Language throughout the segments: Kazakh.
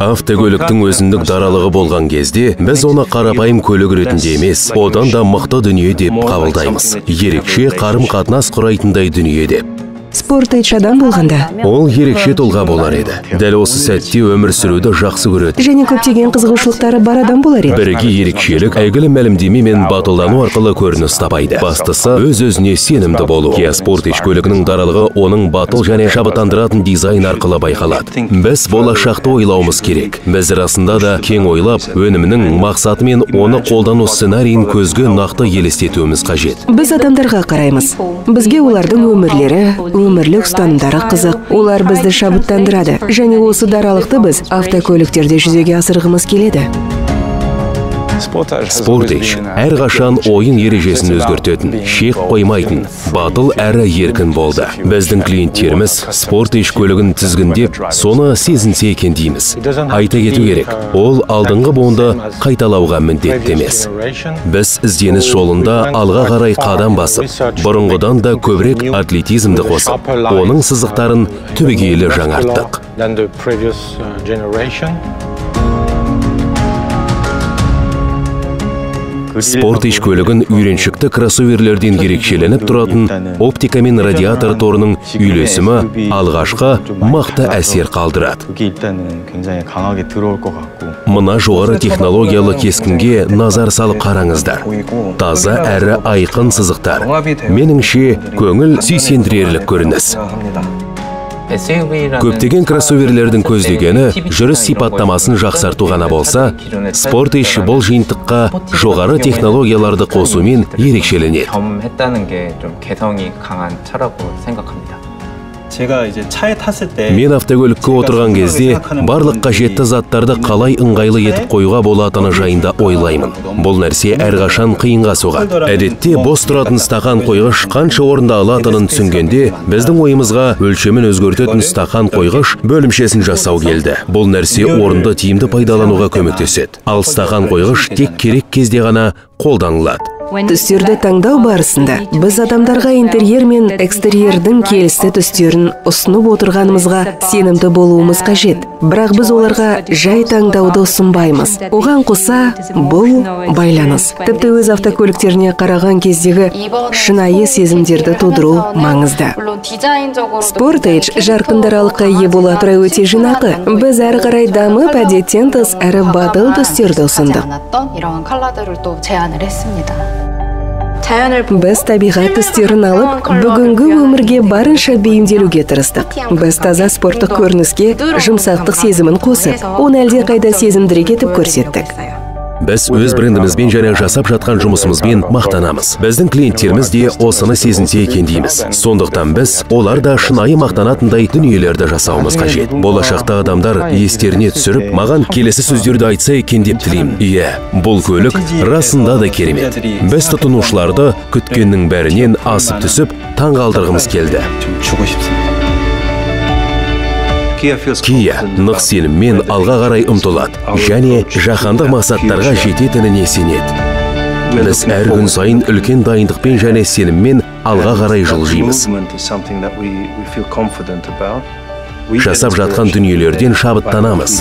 Автокөліктің өзіндік даралығы болған кезде, біз оны қарапайым көлік ретінде емес, одан да мықты дүние деп қабылдаймыз. Ерекше қарым-қатынас құрайтындай дүние деп. Sportage адам болғанда Ол ерекше тұлға болар еді. Дәл осы сәтте өмір сүруді жақсы көреді. Және көптеген қызығушылықтары бар адам болар еді. Бірге ерекшелік әйгілі мәлімдеме мен батылдану арқылы көрініс тапайды. Бастысы өз-өзіне сенімді болу. Kia Sportage көлігінің даралығы оның батыл және шабыттандыратын дизайн арқылы байқалады. Біз болашақты ойлауымыз керек. Біз расында да кең ойлап, өнімнің мақсаты мен оны қолдану сценарийін көзге нақты елестетуіміз қажет. Біз адамдарға қараймыз. Бізге олардың өмірлері, өмірлік ұстанымдары қызық. Олар бізді шабыттандырады. Және осы даралықты біз автокөліктерде жүзеге асырғымыз келеді. Sportage әрқашан ойын ережесін өзгертетін, шек қоймайтын, батыл әрі еркін болды. Біздің клиенттеріміз Sportage көлігін тізгіндеп, соны сезінсе екен дейміз. Айта кету керек, ол алдыңғы буынды қайталауға міндетті емес. Біз ізденіс жолында алға қарай қадам басып, бұрынғыдан да көбірек атлетизмді қосып, оның сызықтарын түбегейлі жаңарттық. Sportage көлігін үйреншікті кроссоверлерден ерекшеленіп тұратын оптика мен радиатор торының үйлесімі алғашқы мықты әсер қалдырады. Мына жоғары технологиялы кескінге назар салып қараңыздар. Таза әрі айқын сызықтар. Меніңше, көңіл сүйсендірерлік көрініс. Көптеген кроссоверлердің көздегені жүріс сипаттамасын жақсарту ғана болса, Sportage бұл жиынтыққа жоғары технологияларды қосумен ерекшеленеді. Мен автокөлікке отырған кезде барлық қажетті заттарды қалай ыңғайлы етіп қоюға болатыны жайында ойлаймын. Бұл нәрсе әрқашан қиынға соғады. Әдетте бос тұратын стақан қойғыш қанша орынды алатынын түсінгенде, біздің ойымызға өлшемін өзгертетін стақан қойғыш бөлімшесін жасау келді. Бұл нәрсе орынды тиімді пайдалануға көмектеседі. Ал стақан қойғыш тек керек кезде ғана қолданылады. Түстерді таңдау барысында біз адамдарға интерьер мен экстерьердің келісті түстерін ұсынып отырғанымызға сенімді болуымыз қажет. Бірақ біз оларға жай таңдауды ұсынбаймыз. Оған қоса бұл байланыс. Тіпті өз автокөліктеріне қараған кездегі шынайы сезімдерді тудыру маңызды. Sportage жарқын даралыққа ие бола тұра өте жинақы. Біз әрі қарай дамып, әдеттен тыс әрі батыл түстерді ұсындық. Біз табиғат түстерін алып, бүгінгі өмірге барынша бейімделуге тырыстық. Біз таза спорттық көрініске жұмсақтық сезімін қосып, оны әлдеқайда сезімдірек етіп көрсеттік. Біз өз брендімізбен және жасап жатқан жұмысымызбен мақтанамыз. Біздің клиенттеріміз де осыны сезінсе екен дейміз. Сондықтан біз олар да шынайы мақтанатындай дүниелерді жасауымыз қажет. Болашақта адамдар естеріне түсіріп, маған келесі сөздерді айтса екен деп тілеймін. Иә, бұл көлік расында да керемет. Біз тұтынушыларды күткеннің бәрінен асып түсіп, таңғалдырғымыз келді. Kia нық сеніммен алға қарай ұмтылады және жаһандық мақсаттарға жететініне сенеді. Біз әр күн сайын үлкен дайындықпен және сеніммен алға қарай жылжимыз. Жасап жатқан дүниелерден шабыттанамыз.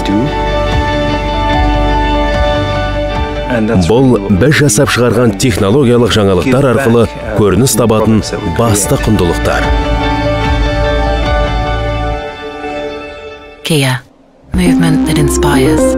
Бұл біз жасап шығарған технологиялық жаңалықтар арқылы көрініс табатын басты құндылықтар. Kia, movement that inspires.